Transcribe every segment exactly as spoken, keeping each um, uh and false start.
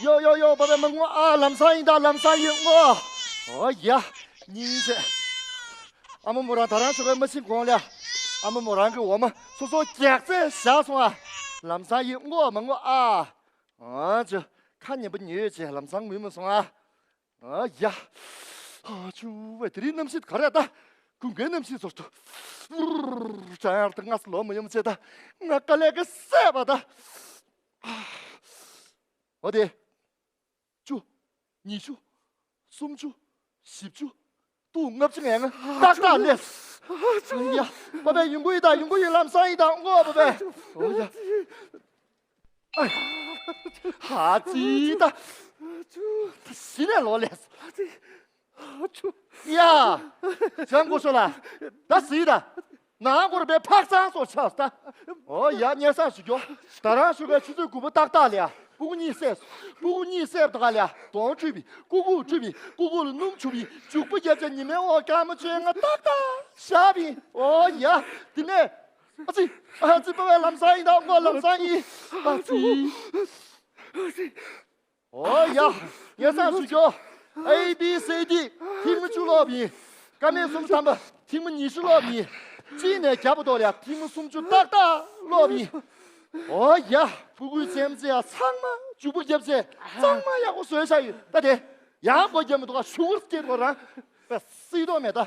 ཡོ་ཡོ་ཡོ། པ་པའི་མ་ངུ་ཨ། ལམ་སང་ཡིན་ད། ལམ་སང་ཡིན་ངོ་། ཨོ་ཡ། སྙིང་རྗེ། ཨ་མ་མོ་རང་ད་རང་ཤོག་ག་མ་ཕྱིན་གོང་ལ། ཨ་མ་མོ་རང་གི་འོ་མ་སོ་སོ་རྒྱག་རྩེ་བཞག་སོང་ཨ། ལམ་སང་ཡིན་ངོ་མ་ངུ་ཨ། ཨ་ཅོ། ཁ་ཉན་པ་ཉོས་བྱས་ལམ་སང་ངུས་མ་སོང་ཨ། ཨ་ཡ། ཨ་ཅུ་ཝེ། དེ་རིང་གནམ་གཤིས་ག་རེ་ད། དགུན་ཁའི་གནམ་གཤིས་ཚོར་དུ། ཅང་ཡར་ད་ང་སློབ་མ་ཡོང་ཆེ་ད། ང་དཀའ་ལས་ཀ་སེ་བ་ད། ཨོ་དེ། བཅུ། ཉི་ཤུ། སུམ་ཅུ། བཞི་བཅུ། ཏུ་ལྔ་བཅུ་ངན་ང་ཏག་ཏག་ལས། ཡ། པ་པའི་ཡོང་གི་ཡིན་ད། ཡོང་གི་ཡིན། ལམ་སང་ཡིན་ད་ངོ་པ་པའི། ཨོ་ཡ། ཨ་ཧ་ཙི་ད། གཞི་ནས་ལོག་ལས། ཡ། ཅང་གོ་ཤོ་ལ། ད་སི་ད། ནང་སྐོར་པའི་ཕག་ཚང་སོགས་ཆགས་ད། ཨོ་ཡ། སྙན་སེང་ཞུ་རྒྱོ། ད་རང་ཞུ་གའི་ཆུ་ཚོད་དགུ་པ་ཏག་ཏག་ལ་ཡ། སྤུ་གུ་གཉིས་བསད། སྤུ་གུ་གཉིས་བསད་ད་ག་ལ་ཡ། དོང་ཁྲུས་པའི། ཀུ་ཀུ་ཁྲུས་པའི། ཀུ་ཀུ་ལ་སྣུམ་བྱུག་པའི། བྱུག་པ་རྒྱབ་ཅན་ཉི་མའི་འོག་སྐར་མ་བཅོ་ལྔ་ཏག་ཏག་བཞག་པའི། ཨོ་ཡ། དེ་ནས། ཨ་ཙི། ཨ་ཙི། པ་བའི་ལམ་སང་ཡིན་ད་ངོ་། ལམ་སང་ཡིན། ཨ་ཙི། ཨོ་ཡ། སྙན་སེང་ཞུ་རྒྱོ། ཨེ་བི་སི་ཌི། ཐེངས་མ་བཅུ་ཀློག་པ་ཡིན། ཀ་མད་སུམ་ཐམ་པ་ཐེངས་མ་ཉི་ཤུ་ཀློག་པ་ཡིན། གཅིག་ནས་བརྒྱ་བར་དུ་ལ་ཡ་ཐེངས་མ་སུམ་ཅུ་ཏག་ཏག་ཀློག་པ་ཡིན། ཨོ་ཡ། ཕྲུ་གུའི་སེམས་ཅན་ཚང་མ་འཇུག་པ་རྒྱབ་ཅན་གཙང་མ་ཡག་པོ་བཟོས་བཞག་ཡོད་ད། དེ་ཡང་སྒོ་རྒྱབ་མི་འདུག་ག་ཤུ་གུར་སྐྱེས་འགྲོ་རང་སྲིད་དོགས་མེད་ད།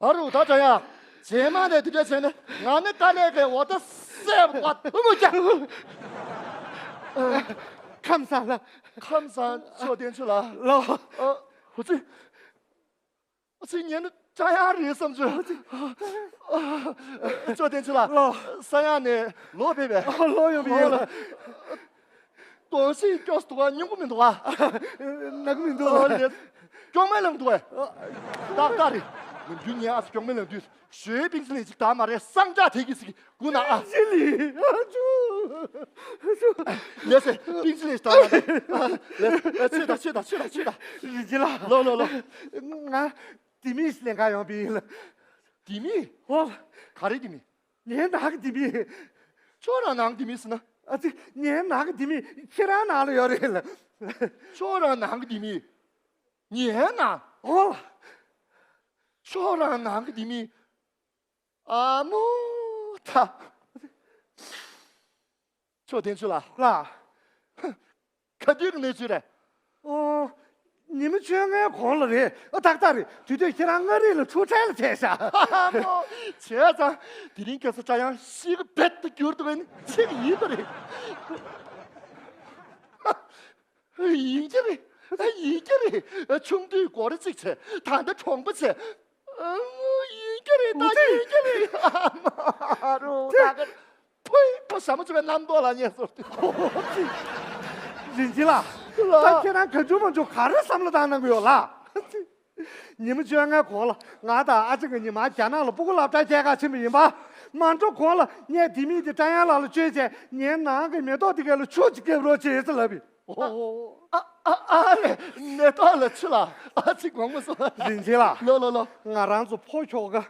ཨ་རུ་ད་དྲ་ཡ། རྗེས་མ་ནས་དེ་འདྲ་བྱས་ན་ང་ནི་དཀའ་ལས་ཀའི་འོ་ད་སེ་བ་ཐུ་མོ་རྒྱག་ཁམས་བཟང་ལ། ཁམས་བཟང་། མཆོག་བསྟན་ཆོས་ལ། ལོ། ཨ། ཧུ་ཙི། ཨ་ཙི། ངས་ནི་དྲ་ཡ་རེད་བསམ་བྱུང་། མཆོག་བསྟན་ཆོས་ལ། ལོ། ས་ཡ་ནས་ལོ་ཕེབས་པས། ལོ་ཡོང་བའི་ཡིན་ལ། གདོང་ཤིང་སྐྱོ་སུ་འདུག་ག་སྙུང་གི་མི་འདུག་ག་ནག་མི་འདུག་ཨོ་ལེ། སྐྱོག་མེ་ལངས་འདུག་གས། ཏག་ཏག་རེད། ནམ་རྒྱུན་ངའི་ཨ་ཙི་སྐྱོག་མེ་ལངས་དུས་ཞོའི་པིང་སི་ལིང་ཅིག་དག་མ་རེད། སང་དྲག་དེ་གི་སི་གི་དགུ་ན་ཨ། ཅི་ལི་ཨ་ཅུ། ལེ་སེ་པིང་སི་ལིང་ཅིག་དག་མ་རེད། ལེ་སེ་ཆོས་དང་ཆོས་དང་ཆོས་དང་ཆོས་དང་། རིན་ཆེན་ལགས། ལོ་ལོ་ལོ། ང་ལྡེ་མིག་ལེན་ག་ཡོང་པ་ཡིན་ལ། ལྡེ་མིག་ཨོ། ག་རེ་ལྡེ་མིག་ངའི་ནང་གི་ལྡེ་མིག་ཁྱོད་རང་ནང་གི་ལྡེ་མིག་ཟེར་ན། ཨ་ཙི། ངའི་ནང་གི་ལྡེ་མིག་ཁྱེད་རང་ནང་ལ་ཡོད་རེད་ལ། ཁྱོད་རང་ནང་གི་ལྡེ་མིག་ངའི་ནང་། ཨོ། ཁྱོད་རང་ནང་གི་ལྡེ་མིག་ཨ་མོ་ད། མཆོག་བསྟན་ཆོས་ལགས། ལགས། ག་དུས་ཀྱི་གནས་ཚུལ་རེད། ཨོ། ཉི་མ་བཅོ་ལྔའི་གོང་ལ་རེད། ཨ། ཏག་ཏག་རེད། དུས་ཚོད་ཁྱེད་རང་མངའ་རིས་ལ་ཆུ་ཕྲན་ལ་ཐེབས་ཤག་ཨ་མོ། བྱས་ཙང་དེ་རིང་ཁ་སང་སྒྲ་དབྱངས་ཤིག་རྦད་དེ་འགྱུར་འདུག་ནི་ཆེ་གི་ཡིན་པ་རེད། ཡིན་གྱི་རེད། ཡིན་གྱི་རེད། ཆུང་དུས་སྒོ་ར་གཅིག་བྱས། ད་ལྟ་གྲོང་པ་བྱས། ཨ་མོ། ཡིན་གྱི་རེད་ད། ཡིན་གྱི་རེད། ཨ་མ་རུ་ད་ག་ཕུའི་ཕོ་ཞྭ་མོ་བྱས་པའི་རྣམ་རྟོག་ལ་ཉེ་སོར་དུ། རིན་ཆེན་ལགས། ལགས། ད་ཁྱེད་རང་ག་ཅུང་མ་ཅུང་ག་རེ་བསམ་བློ་བཏང་གནང་གི་ཡོད་ལགས། ཉི་མ་བཅོ་ལྔའི་གོང་ལ་ང་དང་ཨ་ཅག་གཉིས་མར་རྒྱ་ནག་ལ་སྤུ་གུ་སློབ་གྲྭ་སྐྱེལ་ག་ཕྱིན་པ་ཡིན་པ། མ་འགྲོ་གོང་ལ་ངས་ལྡེ་མིག་དེ་སྒྲ་དབྱངས་ལགས་ལ་བཅོལ་བྱས། ངའི་ནང་གི་མེ་ཏོག་དེ་ག་ལ་ཆུ་ཅིག་བརྒྱབ་རོགས་བྱེད་ཟེར་ལབ་པས། ཨོ། ཨ་ཨ་ཨ་ལེ། མེ་ཏོག་ལ་ཆུ་ལ་ཨ་ཙི་དགོངས་མ་སོང་། རིན་ཆེན་ལགས། ལོ་ལོ་ལོ། ང་རང་ཚོ་ཕོ་ཁྱོ་ག་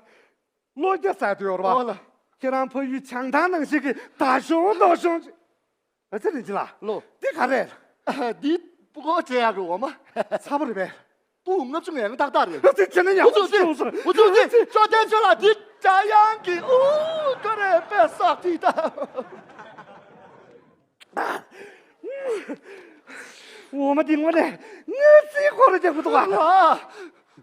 ལོ་བརྒྱ་ཟེར་དུ་ཡོད་རེད་པ། ཨོ་ལ། ཁྱེད་རང་ཕ་ཡུལ་བྱང་ཐང་ནང་བཞིན་གྱི་ད་གཞོང་མདོ་གཞོང་ཅིག་ཨ་ཙི། རིན་ཆེན་ལགས། ལོ། འདི་ག་རེད། འདི་སྤུ་གུ་སྤྲད་ཡག་གི་འོ་མ། ཚ་པོ་རེད་པས། སྤུ་གུ་ལྔ་བཅུ་ང་ལྔ་ཏག་ཏག་རེད། ཨ་ཙི། ཁྱེད་རང་ཡག་པོ་ཅིག་ཡོང་སོང་། ཨུ་ཙི་ཨུ་ཙི། མཆོག་བསྟན་ཆོས་ལགས། འདི་སྒྲ་དབྱངས་ཀྱི་ཨུ་ཀ་རེ་པས་ས་ཏི་ད། འོ་མ་འདི་དངོས་གནས་ངའི་རྩིས་ཁོ་ར་རྒྱག་གི་འདུག་ག་ལགས།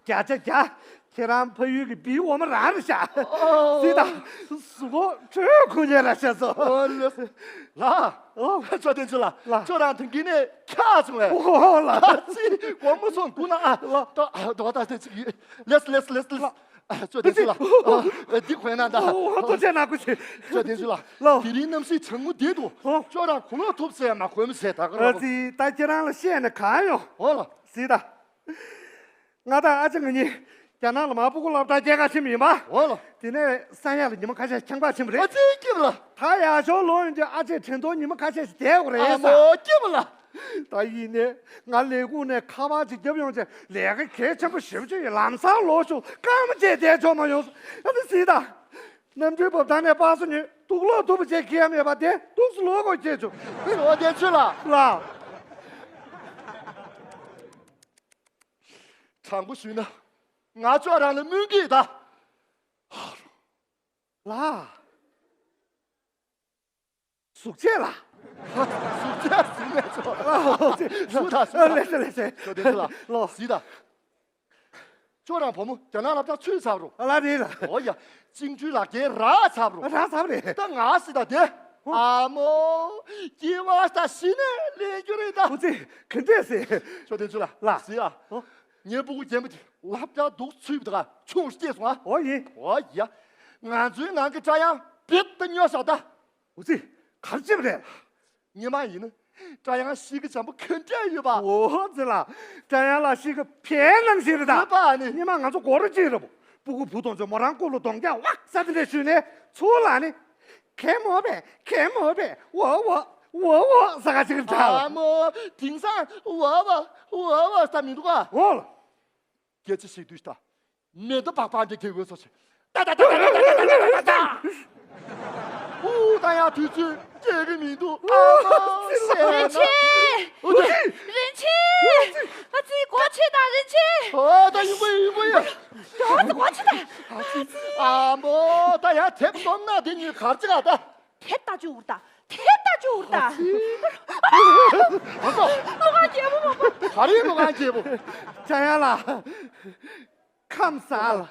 བརྒྱ་ཆ་བརྒྱ། ཁྱེད་རང་ཕ་ཡུལ་གྱི་བིའི་འོ་མ་རང་རེད་ཤག་ཨོ། སྲིད་དང་གཟུགས་པོ་ཁྲོད་ཁུང་ཉལ་ར་བྱས་སོང་། ཨོ་ལགས། ལགས། ཨོ། མཆོག་བསྟན་ཆོས་ལགས། ལགས། ཁྱོད་རང་དོན་གྱི་ནས་ཁྱག་བྱུང་བས། ཨོ་ལགས། ཨ་ཙི། དགོངས་མ་སོང་། སྒུག་ན་ཨ། ལགས། ད་ད་ད་ཅིག་ཡོད། ལགས་ལགས་ལགས་ལགས། ལགས། ཨ། མཆོག་བསྟན་ཆོས་ལགས། ཨ། འདི་གོན་ན་ད། ཨོ། ཐུགས་རྗེ་གནང་གོ་ཆེ། མཆོག་བསྟན་ཆོས་ལགས། ལགས། དེ་རིང་གནམ་གཤིས་གྲང་མོ་འདི་འདུག་ཨོ། ཁྱོད་རང་གོས་ལོག་ཐུབ་ཟེར་མ་གོན་མི་བྱེད་ད་ག་ལ། ཨ་ཙི། ད་ཁྱེད་རང་ལ་བཤད་ནས་གང་ཡོང་། ཨོ་ལགས། སྲིད་དང་། ང་དང་ཨ་ཅག་ང་གཉིས་རྒྱ་ནག་ལ་མར་སྤུ་གུ་སློབ་གྲྭ་སྐྱེལ་ག་ཕྱིན་པ་ཡིན་པ། ཨོ་ལགས། དེ་ནས་ས་ཡ་ལ་ཉི་མ་ཁ་ཤས་ཁྱང་པ་ཕྱིན་པ་རེད། ཨ་ཙི། སྐྱིད་པ་ལ། ད་ཡར་ཞོར་ལོག་ཡོང་དུས་ཨ་ཅེ་དྲན་གདུང་ཉི་མ་ཁ་ཤས་ཤིག་བསྡད་དགོས་རེད་ཨ་ས། མོ། སྐྱིད་པ་ལ། ད་ཡིན་ནས་ང་ལས་ཁུངས་ནས་ཁ་པར་ཅིག་བརྒྱབ་ཡོང་བྱས། ལས་ཀ་གལ་ཆེན་པོ་ཞེ་པོ་ཅིག་ཡོད། ལམ་སང་ལོག་ཤོག་སྐར་མ་བཅད་བསྡད་ཆོག་མ་ཡོང་། ཨ་ནི་སྲིད་དང་། གནམ་གྲུའི་འབབ་ཐང་ནས་པ་སུ་ཉོས། དུག་ལོག་དུ་བ་བྱས་ཁྱེར་ཡ་མེད་པ་དེ་དུག་སུ་ལོག་གོ་ཁྱེར་བྱུང་། ཨོ་དེ་ཆུ་ལ། ལ། དྲང་པོ་ཞུས་ན། ང་ཅོག་རང་ལ་སྨོན་གྱི་ཡོད་ད། ལགས། གཟུགས་བྱད་ལ། གཟུགས་བྱད་ཟིན་མེད་ཚོ། ལགས། གཟུགས་དང་གཟུགས་དང་། ལགས་སོ་ལགས་སོ། ཅོག་ལྡན་ཚེ་ལགས། ལོ། གཟིགས་དང་། ཅོག་རང་བུ་མོ་རྒྱ་ནག་སློབ་གྲྭ་ཚུད་ཚར་རོ། ཨ་ལ་རེད་ལ། འོ་ཡ། ཅིང་ཀྲུའུ་ལག་རྒྱལ་རག་ཚར་རོ། རག་ཚར་རེད། ད་ང་སི་ད་དེ། ཨ་མོ། སྐྱེ་བ་ད་ཤི་ནས་ལེན་རྒྱུ་རེད་ད། ཨུ་ཙི། ག་འདྲས་ཟེ། ཅོག་ལྡན་ཚེ་ལགས། ལགས། གཟིགས་ཨ། ཨོ། ངའི་སྤུ་གུ་རྒན་པོ་དེ་སློབ་གྲྭ་འདུག་ཚུད་པ་ད་ག་ཆུང་སྐྱེས་སོང་ཨ། ཨོ་ཡིན། འོ་ཡ། ང་ཚོའི་ནང་གི་སྐྲ་ཡང་རྦད་དེ་སྨྱོ་ཤག་ད། ཨུ་ཙི། ག་རེ་བྱེད་པ་རེད། སྔོན་མ་ཡིན་ན་སྐྲ་ཡང་གཤིས་ཀ་འཇམ་པོ་ག་འདྲ་ཡོད་པ། འོ་ཙི་ལ། སྐྲ་ཡང་ལ་གཤིས་ཀ་བལ་ནང་བཞིན་རེད་ད། ཡོད་པ་ཨ་ནི། སྔོན་མ་ང་ཚོ་སྒོ་ར་གཅིག་རེད་པོ། སྤུ་གུ་བུ་དང་ཚོ་མོ་རང་སྐུ་ལ་གདོང་རྒྱག་ཝག་ས་དེ་འདྲ་ཞུས་ནས་ཚུར་ལ་ནི། གད་མོ་བས་གད་མོ་བས་འོ་འོ་འོ་འོ་ས་ག་ཅིག་རེད་ད། ཨ་མོ། དེང་སང་འོ་འོ་འོ་འོ་ས་མི་འདུག་ག། འོ་ལ། སྐད་ཆ་བཤད་དུས་ད། མེ་མདའ་སྦག་སྦག་འདི་གེ་འོས་སོ་ཆེ། ཏ་ཏ་ཏ། ཨུ་ད་ཡ་དུས་ཚོད་སྐྱེལ་གི་མི་འདུག་ཨ་མ་སེ་ན། རིན་ཆེན། ཨུ་ཙི། རིན་ཆེན། ཨ་ཙི་སྒོ་ཕྱེ་དང་རིན་ཆེན། ཨོ་ད་ཡིན་པ་ཡིན་པ་ཡ། ཨ་ཙི་སྒོ་ཕྱེ་དང་། ཨ་མོ་ད་ཡ་དེབ་སྟོང་ན་དེ་གཉིས་གར་ཅི་ག་ད། དེ་ལྟ་ཅུ་འུར་ད། དེ་ལྟ་ཅུ་འུར་ད། ཨ་ཙི། ཨ་ཙི། ལོ་ག་རྒྱལ་པོ་མ་པ། ག་རེ་ལོ་ག་རྒྱལ་པོ། ཅ་ཡ་ལ། ཁམས་ས་ལ།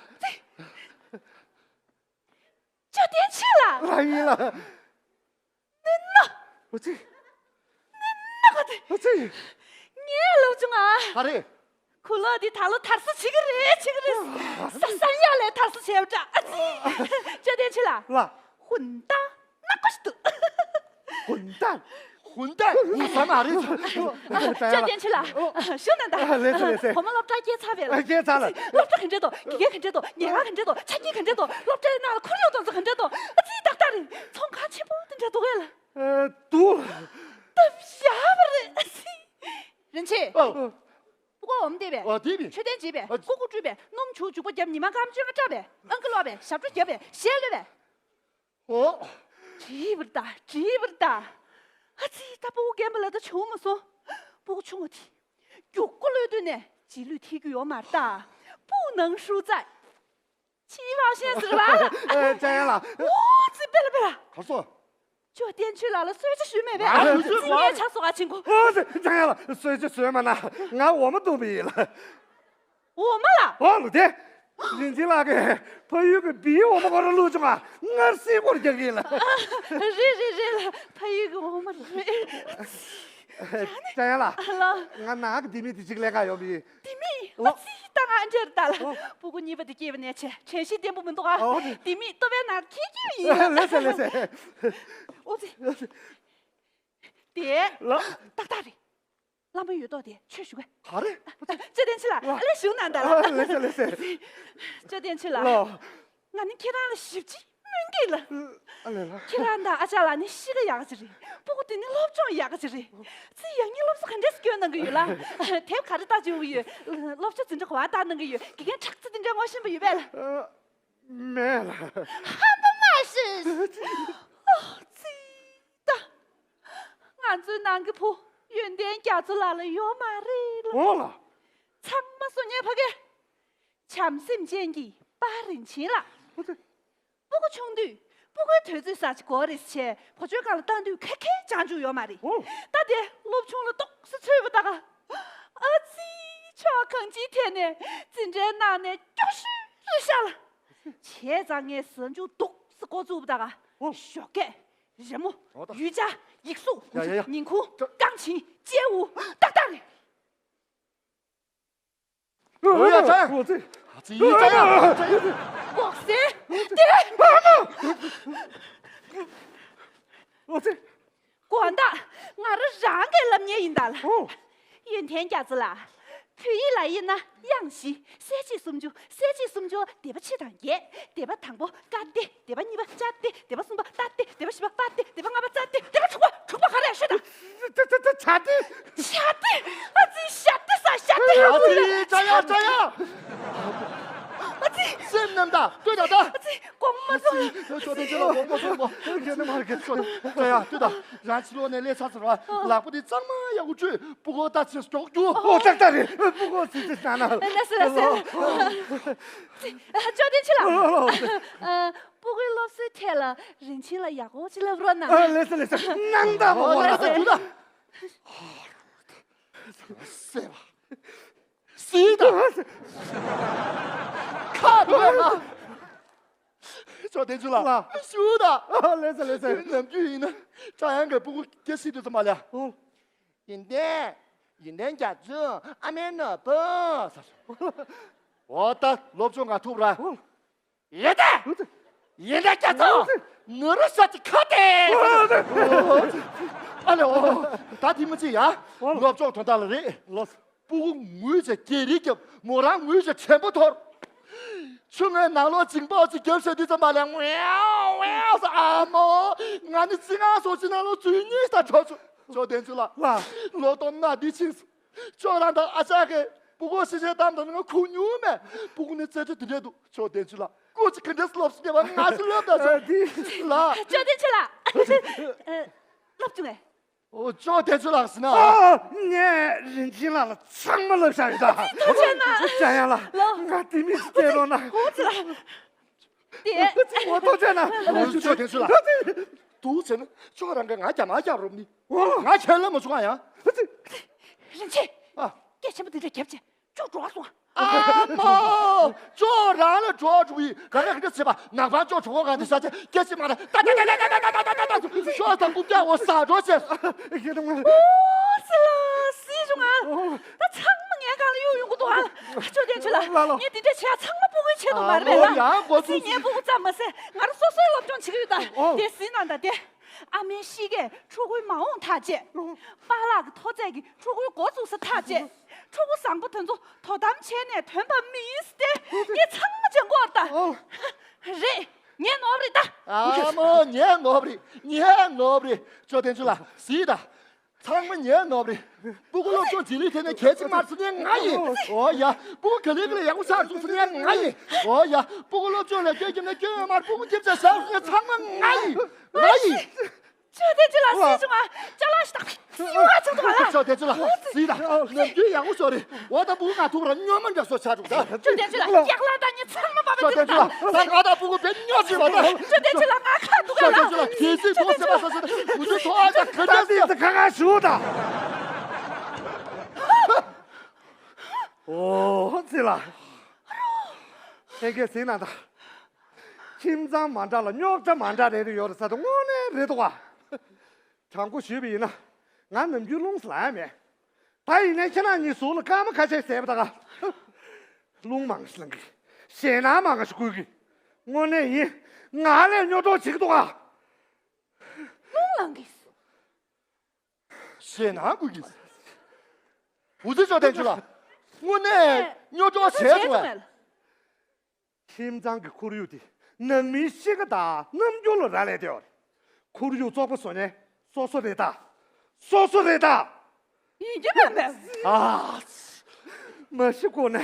ཅོག་ལྡན་ཚེ་ལགས། ལགས་ཡིན་ལགས། ནི་ནོ། ཨ་ཙི། ནི་ནོ་ག་དེ། ཨ་ཙི། ངའི་སློབ་ཆུང་ཨ། ག་རེ། ཁུ་ལོ་འདི་ད་ལོ་དར་སྲོལ་བྱེད་ཀྱི་རེད་བྱེད་ཀྱི་རེད། ས་ས་ཡ་ལས་དར་སྲོལ་བྱས་པ་འདྲ། ཨ་ཙི། ཅོག་ལྡན་ཚེ་ལགས། ལགས། ཧུན་ཏ་ནག་པོ་ཞིག་འདུག་ཧུན་ཏ། ཧུན་ཏ་ཧུན་ས་མ་རེད། ཅོག་ལྡན་ཚེ་ལགས། ཞུ་ན་ད། ཨ་ལེ་ཚེ་ལེ་ཚེ། བུ་མོ་སློབ་གྲྭ་སྐྱེལ་ཚར་བས་ལ། ཨ་སྐྱེལ་ཚར་ལ། སློབ་གྲྭ་ག་འདྲས་འདུག་དགེ་རྒན་ག་འདྲས་འདུག་ཉལ་ཁང་ག་འདྲས་འདུག་ཆ་རྐྱེན་ག་འདྲས་འདུག་སློབ་གྲྭའི་ནང་ལ་ཁོར་ཡུག་དེ་ཚོ་ག་འདྲས་འདུག་ཨ་ཙི་ཏག་ཏག་རེད། ཚོང་ཁང་ཆེན་པོ་དེ་འདྲས་འདུག་གས་ལ། ཨ་འདུག་སྟབས་ཡག་པ་རེད། ཨ་ཙི། རིན་ཆེན། ཨོ། སྤུ་གུ་འོམ་བསྡད་པས། ཨོ་བསྡད་པས། མཆོད་རྟེན་བྱེད་པས། ཨ་ཙི། ཀུ་ཀུ་བཀྲུས་པས། སྣུམ་བྱུག་བྱུག་པ་བརྒྱབ། ཉི་མ་སྐར་མ་བཅོ་ལྔ་བཀྲ་བས། ཨང་ཀི་ལོག་པས། ཞབས་བྲོ་བརྒྱབ་པས། གཞས་གློད་པས། ཨོ། བྲིས་པར་ལྟ། བྲིས་པར་ལྟ། ཨ་ཙི་ད་སྤུ་གུ་རྒན་པ་ལ་ད་བྱུང་མ་སོང་། སྤུ་གུ་ཆུང་བ་དེ། རྒྱུག་ཀུ་གློད་དུས་ནས་རྗེས་ལུས་ཐེབས་རྒྱུ་ཡོད་མ་རེད་ད། 不能输在 ཕྱི་བ་ཤེས་ཟིག་ལ། ཨེ་ཅ་ཡ་ལ། ཨོ་ཙི་པེ་ལ་པེ་ལ། གར་སོང་། ཅོག་ལྡན་ཚེ་ལགས་ལ་གསོལ་ཇ་ཞུས་མེད་པས། ང་ཞུ་ཞུ་ཨ་ཙི་ངའི་ཆ་སོགས་ཨ་ཆེན་ཁོ། ཨོ་ཙི་ཅ་ཡ་ལ་གསོལ་ཇ་ཞུས་མ་ན་ང་འོ་མ་བཏུང་བ་ཡིན་ལ། འོ་མ་ལ། ཨོ་ལུ་དེ། རིན་ཆེན་ལགས་ཀྱིས་ཕ་ཡུལ་གྱི་བིའི་འོ་མ་ཁོ་ར་བླུགས་བྱུང་ང་སྔར་སྲིད་སྐོར་རྒྱག་གི་ཡིན་ལ། རེད་རེད་རེད་ལ། ཕ་ཡུལ་གྱི་འོ་མ་རེད། ཅ་ཡ་ལ། ལ། ང་ནག་གི་ལྡེ་མིག་དེ་གཅིག་ལེན་ག་ཡོང་བ་ཡིན། ལྡེ་མིག་ཨོ། ཨ་ཙི་ད་ང་འདྲེར་ལྟ་ལ། ཨོ། སྤུ་གུ་གཉིས་པ་དེ་སྐྱེས་པ་ནས་བྱས་དྲན་ཤེས་བརྟན་པོ་མི་འདུག་ཨ། ཨོ། ལྡེ་མིག་ལྟོ་བའི་ནང་འཁྱེར་གྱི་ཡིན། ལེ་ཟེ་ལེ་ཟེ། ཨོ་ཙི། དེ། ལ། ཏག་ཏག་རེད། བླ་མ་ཡོད་ཐོག་དེ་ཆོས་ཞུ་གས། ག་རེ། ཅོག་ལྡན་ཚེ་ལགས། ལ། ཨ་ལེ་ཞུ་ན་ད་ལ། ལེ་ཟེ་ལེ་ཟེ། ཅོག་ལྡན་ཚེ་ལགས། ལ། ང་ནི་ཁྱེད་རང་ལ་ཞིབ་ཅིག་སྨོན་གྱི་ལ། ཨ་ལེ་ལ། ཁྱེད་རང་དང་ཨ་ཅག་ལགས་ནི་གཤིས་ཀ་ཡག་ག་ཅིག་རེད། སྤུ་གུ་དེ་ནི་སློབ་སྦྱོང་ཡག་ག་ཅིག་རེད། ཚེ་ཡང་སྙིང་སློབ་གསོ་ག་འདྲས་སྐྱོན་གནང་གི་ཡོད་ལ། དེབ་ག་རེ་ལྟ་བཅུག་གི་ཡོད། སློབ་སྦྱོང་འཛིན་གྲྭ་ག་པར་བཏང་གནང་གི་ཡོད། དགེ་རྒན་ཁྲག་རྩ་དེ་འདྲས་ངོ་ཤེས་པ་ཡོད་པས་ལ། མེད་ལ། ཧམ་པ་མ་ཤེས། ཨོ་ཙི་ད། ང་ཚོའི་ནང་གི་བུ་ཡོན་ཏན་རྒྱ་མཚོ་ལགས་ལ་ཡོད་མ་རེད་ལ། ཨོ་ལ། ཚང་མ་སོ་ཉལ་ཕ་གི། བྱམས་སེམས་ཅན་གྱི་པ་རིན་ཆེན་ལགས། ཨོ་ཙི། སྤུ་གུ་ཆུང་དུས་སྤུ་གུའི་དུས་ཚོད་ཟ་ཅིག་གོ་རེ་བྱས་བུ་བཅོལ་ཁང་ལ་བཏང་དུས་ཁ་ཁའི་བྱང་ཆུབ་ཡོད་མ་རེད། ཨོ། ད་དེ་སློབ་ཆུང་ལ་ཏོག་ཙམ་ཚུད་པ་ད་ག་ཨ་ཙི་ཕྱོགས་གང་ཅིའི་ཐད་ནས་འཛིན་གྲྭའི་ནང་ནས་སྐྱོ་ཤོས་རེད་ཤག་ལ། བྱས་ཙང་ངས་ཟ་འཇུག་ཏོག་ཙམ་འགོ་བཙུགས་པ་ད་ག་ཨོ། ཞོགས་ཀས་རི་མོ། ཨོ་ད། ཡུལ་ཆ། ཡིག་གཟུགས། ཡ་ཡ་ཡ། ཉིང་ཁུ། ད། རྐང་བྱིན། དཔྱལ་དབུ། ཏག་ཏག་རེད། ཨོ་ཡ་ཅང་། ཨོ་ཙི། ཨ་ཙི་ཡི་ཅང་ཡ། ལྐོག་ཟ། དེ། ཨོ་ཙི། དགོང་དག་ང་རང་རང་གིས་ལབ་མཁན་ཡིན་ད་ལ། ཨོ། ཡོན་ཏན་རྒྱ་མཚོ་ལགས། བོད་ཡིག་ལ་དབྱེ་ན་དབྱངས་བཞི། གསལ་བྱེད་སུམ་ཅུ། གསལ་བྱེད་སུམ་ཅུ་སྡེ་པ་ཕྱེད་དང་བརྒྱད། སྡེ་པ་དང་པོ་ཀ་སྡེ། སྡེ་པ་གཉིས་པ་ཅ་སྡེ། སྡེ་པ་གསུམ་པ་ཏ་སྡེ། སྡེ་པ་བཞི་པ་པ་སྡེ། སྡེ་པ་ལྔ་པ་ཙ་སྡེ། སྡེ་པ་དྲུག་པ་དྲུག་པ་ག་རེ་ཤོད་དང་། ཏ་ཏ་ཏ་ཇ་སྡེ། ཇ་སྡེ། ཨ་ཙི་ཤ་སྡེ་ཟ་ཤ་སྡེ། ཨ་ཙི་ཅ་ཡ་ཅ་ཡ། ཨ་ཙི། སེམས་རྣམ་དག་ལྟོས་དང་ལྟ། ཨ་ཙི་དགོངས་མ་ཚོམས། ཁྱོད་ཤོག་དེ་ཅི་ལ་འོ་མོ་སོང་གོ། ཁྱོད་ནི་མར་གེ་ཤོག་ད་ཡ་ཏུ་ད་རང་ཕྱི་ལོགས་ནས་སླེབས་ཚར་ཟེར་བ། ལག་པ་དེ་གཙང་མ་ཡག་པོ་བཅུས། སྤུ་གུ་ད་ཚིག་སྐྱོག་རྒྱུ། ཨོ་ཏག་ཏག་རེད། སྤུ་གུ་ཚིག་ཚིག་ན་ན། ལགས་སོ་ལགས་སོ། ཅོ་དེ་ཅི་ལ། ཨ། སྤུ་གུའི་སློབ་གསོའི་ཐད་ལ་རིན་ཆེན་ལ་ཡག་པོ་ཅི་ལབ་རོགས་གནང་། ཨ། ལགས་སོ་ལགས་སོ། གནང་དང་མ་ཨོ་གོ་ལགས་སོ། ད་ད། སེ་བ། སི་ད། ཁ་དོ་ཡ་ང་། ཅོ་དེ་ཅི་ལ། ལ། ཞུ་ད། ཨ། ལགས་སོ་ལགས་སོ། ནམ་རྒྱུན་ཡིན་ན་ཅ་ཡང་གི་སྤུ་གུ་སྐྱེ་སྲིད་དུ་ཙམ་མ་ལ། ཨོ། ཡིན་ཏན། ཡིན་ཏན་རྒྱ་མཚོ་ཨ་མའི་ནོར་བུ། འོ་ད་སློབ་སྦྱོང་ང་ཐུག་ར། ཨོ། ཡིན་ཏན། ཡིན་ཏན་རྒྱ་མཚོ་ནོར་བུ་ཤ་གཅིག་ཁ་ཏེ། ཨ་ལེ་འོ། ད་དེ་མི་ཚེ་ཡ། སློབ་སྦྱོང་དོན་དག་ལ་རེད། ལོས། སྤུ་གུ་ངུས་བྱས་སྐད་རིགས་རྒྱབ། མོ་རང་ངུས་བྱས་དྲན་པ་འཐོར། ཆུ་ངའི་ནང་ལོགས་འཇིང་པོ་ཅིག་རྒྱབ་བྱས་དུས་ཙམ་པ་ལ་ངུའོ་ངུའོ་ཟེར། ཨ་མོ། ང་ནི་ཅི་ང་སོ་ཅི་ནང་ལོགས་ཚུད་ཉིས་ད་གྲོགས་ཚུ། ཅོ་དེ་ཚུ་ལ། ལ། ལོ་སྟོང་ན་འདི་ཕྱིན་སོང་། ཅོ་རང་དང་ཨ་ཅག་གིས་སྤུ་གུ་ཤི་བྱས་གཏམ་དང་ང་ཁུག་མྱོང་མེད། སྤུ་གུ་ནི་རྩེ་གྲ་དེ་འདྲས་འདུག་ཅོ་དེ་ཚུ་ལ། སྐུ་ཅི་ག་འདྲས་སློབ་སུ་བསྡད་པ་ང་ཚོ་སློབ་ད་ཟེར། ལ། ཅོ་དེ་ཚུ་ལ། སློབ་བྱུང་ངས། ཨོ་ཅོ་དེ་ཚུ་ལགས་ཟེར་ན། ཨ། ངས་རིན་ཆེན་ལགས་ལ་ཚང་མ་ལབ་བཞག་ཡོད་ད། ཐུགས་རྗེ་གནང་། ཅ་ཡང་ལ། ལོ། ང་དེ་མི་ཞིག་སྟེར་རོགས་གནང་། ཨོ་ཙི་ལ། དེ། ཨོ་ཐུགས་རྗེ་གནང་། ཨོ་ཅོ་དེ་ཚུ་ལ། འདུག་ཟེར་ན་ཅོ་རང་གིས་ང་རྒྱ་མ་རྒྱག་རོགས་ནི། ཨོ། ང་ཁྱེད་ལ་མ་བྱུང་ང་ཡང་། རིན་ཆེན། ཨ། སྐད་ཆེན་པོ་དེ་འདྲ་རྒྱབ་བྱས། ཅོ་འགྲོ་བ་སོང་། ཨ་མོ། ཅོ་རང་ལ་འགྲོ་འགྲོ་བའི་ག་རེ་ག་རེ་བྱེད་པ། ནག་པང་ཅོ་གྲོགས་གང་དེ་ས་ཆ་སྐད་ཅིག་མ་རེད། ད་ད་ད་ད་ད་ད་ད་ད་ད་ད་ཤོག་དང་རྐུབ་བཀྱག་འོ་ཟ་འགྲོ་བྱས། ཨོ་ཙི་ལ་སྲིད་བྱུང་ཨ། ད་ཚང་མ་ངའི་སྒང་ལ་གཡུག་ཡོང་གི་འདུག་ཨ། ཅོ་དེ་ཚུ་ལ། ལ་ལ། ངས་དེ་འདྲ་བྱས་ཚང་མ་སྤུ་གུའི་ཆེད་དུ་མ་རེད་པས་ལ། ཨ་མོ་ཡང་མགོ་སྲིད་ཚུགས་ངའི་སྤུ་གུ་ཙམ་མ་ཟད་ང་རང་སོ་སོའི་སློབ་སྦྱོང་བྱེད་ཀྱི་ཡོད་ད། ཨོ། དེ་གཟིགས་གནང་ད་དེ། ཨ་མའི་གཤིས་ཀས་ཕྲུ་གུའི་མ་འོངས་ཐག་བཅད། པཱ་ལགས་ཀྱི་མཐོ་ཚད་ཀྱིས་ཕྲུ་གུའི་འགོ་བཙུགས་ས་ཐག་བཅད། ཕྲུ་གུ་བཟང་པོ་དེ་ཚོ་དོ་དམ་བྱས་ནས་ཐོན་པ་མིན་ཏེ། ངས་ཚང་མ་བྱེད་དགོས་ད། ཨོ། རེད། ངའི་ནོར་བུ་རེད་ད། ཨ་མོ་ངའི་ནོར་བུ་རེད། ངའི་ནོར་བུ་རེད། ཅོ་དེ་ཚུ་ལ་གཟིགས་ད། ཚང་མ་ངའི་ནོར་བུ་རེད། སྤུ་གུ་སློབ་སྦྱོང་བྱེད་ལུགས་དེ་ནས་གལ་ཆེ་མ་རེད་ཟེར་ནས་ང་ཡིན། ཨོ་ཡ། སྤུ་གུ་ག་ལེ་ག་ལེ་ཡག་པོ་ཆགས་འདུག་ཟེར་ནས་ང་ཡིན། ཨོ་ཡ། སྤུ་གུ་སློབ་སྦྱོང་ལ་སྐྱོན་རྒྱབ་ན་སྐྱོན་ཡོད་མ་རེད། སྤུ་གུ་སྐྱིད་ཆགས་ཟེར་ནས་ཚང་མ་ང་ཡིན། ང་ཡིན། ཅོ་དེ་ཚུ་ལ་སྲིད་བྱུང་ཨ། ཅ་ལག་ཞིག་དང་སྲིད་བ་ཆགས་འདུག་ཨ་ལ། ཅོ་དེ་ཚུ་ལ་སྲིད་ད། ནམ་རྒྱུན་ཡག་པོ་ཤོར་རེད། འོ་ད་སྤུ་གུ་ང་ཐུག་ར་སྨྱོན་མ་འདྲ་སོ་ཆགས་འདུག་ད། ཅོ་དེ་ཚུ་ལ་ཡག་ལ་ད་ཉི་ཚང་མ་པ་པ། ཅོ་དེ་ཚུ་ལ་ད་ང་ད་སྤུ་གུ་བེད་སྨྱོ་བྱེད་པ་ད། ཅོ་དེ་ཚུ་ལ་ང་ཁ་འདུག་ཨ་ལ། ཅོ་དེ་ཚུ་ལ་གལ་སྲིད་ཐོག་སེ་པ་ས་ས་ད་དུ་ཚོ་ཨ་ད་ག་ད་འདྲ་དེ་ཚུ་ག་ང་ཞུ་ད། ཨོ་ཙི་ལ། ཁྱེད་ཀྱིས་ཟིན་ན་ད། ཁྱིམ་ཚང་མ་འདྲ་ལ་རྙོག་དྲ་མ་འདྲ་རེ་རེ་ཡོད་རེད་ཟེར་དུས་དངོས་གནས་རེད་འདུག་ག་དྲང་པོ་ཞུས་པ་ཡིན་ན། ང་ནམ་རྒྱུན་རླུང་ཟ་ཡ་མེད། ད་ཡིན་ནའི་ཁྱེད་རང་གཉིས་ཟུར་ལ་སྐར་མ་ཁ་ཤས་བཟས་པ་ད་ག་རླུང་མང་ཞིག་ལངས་གི། ཞེད་སྣང་མང་ཞིག་སྐུལ་གི། དངོས་གནས་ཡིན། ང་ལས་རྙོག་དྲ་བྱེད་ཀྱི་འདུག་ག་རླུང་ལངས་གི། ཞེད་སྣང་སྐུལ་གི། འུ་ཚོ་ཅོ་དེ་ཚུ་ལ། དངོས་གནས་རྙོག་དྲ་བྱས་བྱུང་བས། ཁྱིམ་ཚང་གི་ཁོར་ཡུག་དེ་ནང་མིའི་གཤིས་ཀ་དང་རྣམ་འགྱུར་ལ་རག་ལས་བསྡད་ཡོད་རེད། ཁོར་ཡུག་བཙོག་པ་བཟོ་མཁན་སོ་སོ་རེད་ད། སོ་སོ་རེད་ད། ཡིན་གྱི་མ་རེད། ཨ། མ་གཞི་ཁོ་ནས་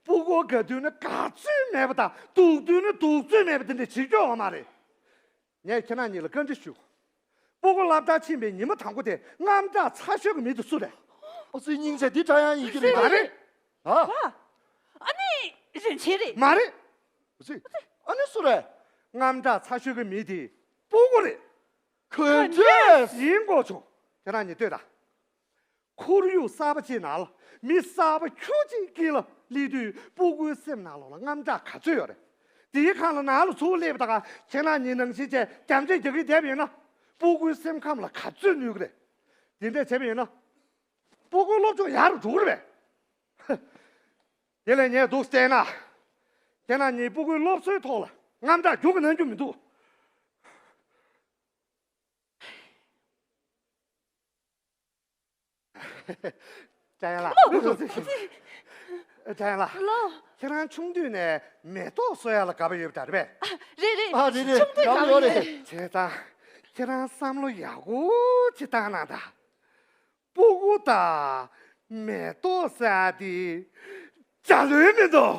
སྤུ་གུ་དགའ་དུས་ནི་དགའ་ཚོད་མེད་པ་དང་སྡུག་དུས་ནི་སྡུག་ཚོད་མེད་པ་དེ་འདྲ་བྱེད་རྒྱུ་ཡོད་མ་རེད། ངས་ཁྱེད་རང་གཉིས་ལ་བཀའ་འདྲི་ཞུ། སྤུ་གུ་སློབ་གྲྭར་ཕྱིན་པའི་ཉི་མ་དང་པོ་དེ་དངངས་སྐྲག་ཚ་ཤོས་ཀྱི་མི་དེ་སུ་རེད། ཨ་ཙི་སྙིང་རྗེ། འདི་འདྲ་ཡང་ཡིན་གྱི་རེད། མ་རེད། ཨ། ཨ་ནི་རིན་ཆེན་རེད། མ་རེད། ཨ་ཙི། ཨ་ནི་སུ་རེད། དངངས་སྐྲག་ཚ་ཤོས་ཀྱི་མི་དེ་སྤུ་གུ་རེད། ག་འདྲས། ཡིན་དགོས་བྱུང་། ཁྱེད་རང་གཉིས་ལྟོས་དང་། ཁོར་ཡུག་གསར་པ་ཅིག་ནང་ལ་མི་གསར་པ་ཁྱུ་གཅིག་དཀྱིལ་ལ་སླེབས་དུས་སྤུ་གུའི་སེམས་ནང་ལོགས་ལ་དངངས་སྐྲག་ག་ཚོད་ཡོད་རེད། དེའི་སྒང་ལ་ནང་ལ་ཚུར་སླེབས་པ་དང་ཁྱེད་རང་གཉིས་ནང་བཞིན་བྱས་རྒྱབ་འགྲིག་རྒྱག་གི་བསྡད་པ་ཡིན་ན། སྤུ་གུའི་སེམས་ཁམས་ལ་ག་ཚོད་གནོད་ཀྱི་རེད། དེ་འདྲས་བྱས་པ་ཡིན་ན། སྤུ་གུའི་སློབ་སྦྱོང་ཡག་རུ་འགྲོ་གི་རེད་པས། དེ་ལས་ངས་འདུག་བལྟས་ན། ཁྱེད་རང་གཉིས་སྤུ་གུའི་སློབ་གསོའི་ཐོག་ལ་དངངས་སྐྲག་རྒྱུག་གི་གནང་རྒྱུ་མི་འདུག་ཅ་ཡང་ལགས། ཅ་ཡང་ལགས། ལོ། ཁྱེད་རང་ཆུང་དུས་ནས་མེ་ཏོག་གསོ་ཡག་ལ་དགའ་པོ་ཡོད་པ་འདྲ་རེད་པས། ཨ། རེད་རེད། ཨ། རེད་རེད། ཆུང་དུས་དགའ་པོ་ཡོད་རེད། བྱས་ཙང་ཁྱེད་རང་བསམ་བློ་ཡག་པོ་ཅིག་བཏང་གནང་དང་། སྤུ་གུ་དང་མེ་ཏོག་ཟེར་ཡག་དེ་འདྲ་ལོས་མི་འདུག་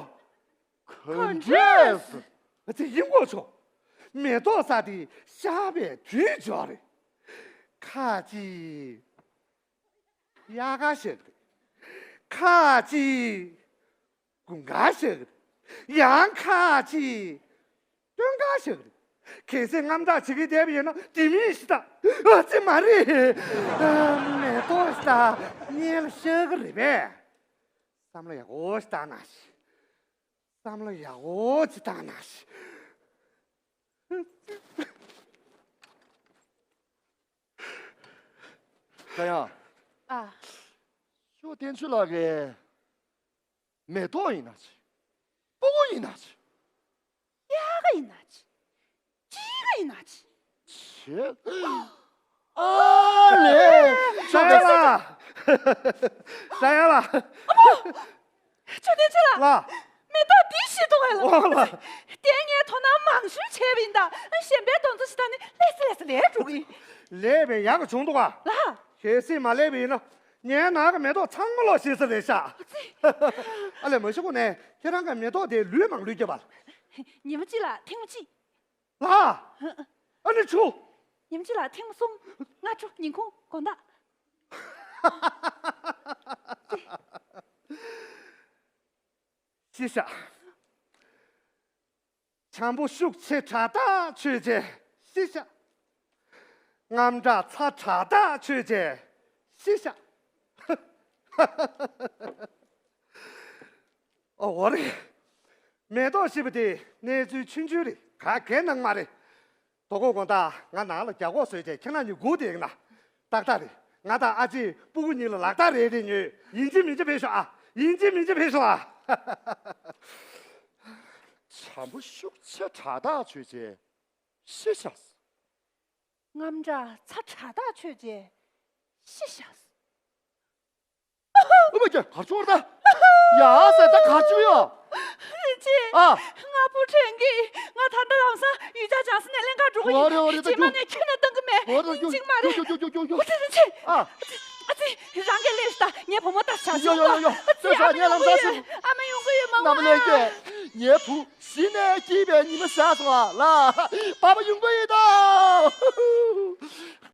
ག་འདྲས། ཨ་ཙི། ཡིན་དགོས་བྱུང་། མེ་ཏོག་ཟ་དེ་ཤར་བའི་དུས་འབྱོར་རེད། ཁ་ཅིག་དབྱར་ཁ་ཤར་གི་རེད། ཁ་ཅིག་དགུན་ཁ་ཤར་གི་རེད། ཡང་ཁ་ཅིག་སྟོན་ཁ་ཤར་གི་རེད། གལ་སྲིད་དངངས་སྐྲག་བྱེད་ཀྱི་བསྡད་པ་ཡིན་ན་དེ་མིན་ཞིག་ད། ཨ་ཙི་མ་རེད། མེ་ཏོག་ཞིག་ད་སྔོན་ལ་ཤར་གི་རེད་པས། བསམ་བློ་ཡག་པོ་ཞིག་བཏང་ན་ཞིག་བསམ་བློ་ཡག་པོ་ཅིག་བཏང་ན་ཞིག་ད་ཡང་། ཨ། ཤོག་བསྟན་ཆོས་ལགས་ཀྱི་མེ་ཏོག་ཡིན་ན་ཅི། སྤུ་གུ་ཡིན་ན་ཅི། དབྱར་ཁ་ཡིན་ན་ཅི། དཔྱིད་ཁ་ཡིན་ན་ཅི། ཆེ། ཨ་ལེ། ཤོག་བསྟན། ད་ཡང་ལ། ཤོག་བསྟན་ཆོས་ལགས། ལགས། མེ་ཏོག་འདི་ཤི་འདུག་གས་ལགས། འོ་ལགས། དེ་ངས་དོ་སྣང་མང་ཤོས་བྱས་པ་ཡིན་ད། གཞན་པའི་དོན་དུ་ཞིག་ད་ནི་ལས་སི་ལས་སི་ལས་འགྲོ་གི་ཡིན། ལས་པའི་ཡག་ག་བྱུང་འདུག་ག་ལགས། གལ་སྲིད་མ་ལས་པ་ཡིན་ན་ངའི་ནང་གི་མེ་ཏོག་ཚང་མ་ལོག་ཤི་ས་རེད་ཤག་ཨ་ཙི། ཨ་ལས་མ་ཤི་གོང་ནས་ཁྱེད་རང་གི་མེ་ཏོག་དེ་ལུད་མང་ལུད་རྒྱབ་པ། ཉི་མ་གཅིག་ལ་ཐེངས་མ་གཅིག་ལགས། ཨ་ནི་ཆུ། ཉིན་གཅིག་ལ་ཐེངས་མ་གསུམ། སྔ་དྲོ་ཉིན་གུང་དགོང་དག་ཤི་ཤག་བྱམས་པོ་ཤུགས་ཆེ་དྲག་ཐག་ཆོད་རྗེས་ཤི་ཤག་དངངས་སྐྲག་ཚ་དྲག་ཐག་ཆོད་རྗེས་ཤི་ཤག་ཨོ་འོ་རེད། མེ་ཏོག་ཤི་བ་དེ་གནས་ཚུལ་ཆུང་ཆུང་རེད། ག་གེ་གནང་མ་རེད། དོ་དགོང་དགོང་དག་ང་ནང་ལ་རྒྱ་སྒོག་བཟོས་བྱས་ཁྱེད་རང་གཉིས་སྒུག་བསྡད་ཡིན་ན། ཏག་ཏག་རེད། ང་དང་ཨ་ཅེ་སྤུ་གུ་གཉིས་ལ་ལག་རྟགས་རེ་རེ་ཉོས། ཡིན་གཅིག་མིན་གཅིག་ཕེབས་ཤོག་ཨ། ཡིན་གཅིག་མིན་གཅིག་ཕེབས་ཤོག་ཨ། བྱམས་པོ་ཤུགས་ཆེ་དྲག་ཐག་ཆོད་རྗེས་ཤི་ཤག་དངངས་སྐྲག་ཚ་དྲག་ཐག་ཆོད་རྗེས་ཤི་ཤག་ཨ་མ་ཀྱ་གར་ཆོར་ད། ཡ་ཟེར་ད་གར་ཆོ་ཡོ། རིན་ཆེན། ཨ། ང་བུ་ཕྲན་གྱིས་ང་ད་ལྟ་ལམ་སང་ཡུལ་གྱར་བྱང་སེམས་ནས་ལེན་གར་འགྲོ་གི་ཡིན། རྗེས་མ་ནས་ཁྱོན་ནས་བཏང་གི་མེད། ཡིན་གཅིག་མ་རེད། ཨོ་རེད་རེད། རིན་ཆེན། ཨ། ཨ་ཙི། རང་གིས་ལས་ད་ངའི་བུ་མོ་ད་ཆ་ཡོ་ཡོ་ཡོ་ཡོ། ཨ་ཙི། ཨ་མ་ཡོང་གི་ཡོད། ཨ་མ་ཡོང་གི་ཡོད། མ་ངའི་བུ་གཞི་ནས་སྐྱིད་པའི་ཉི་མ་ཤར་སོང་ཨ་ལ། པ་པ་ཡོང་གི་ཡོད་ད།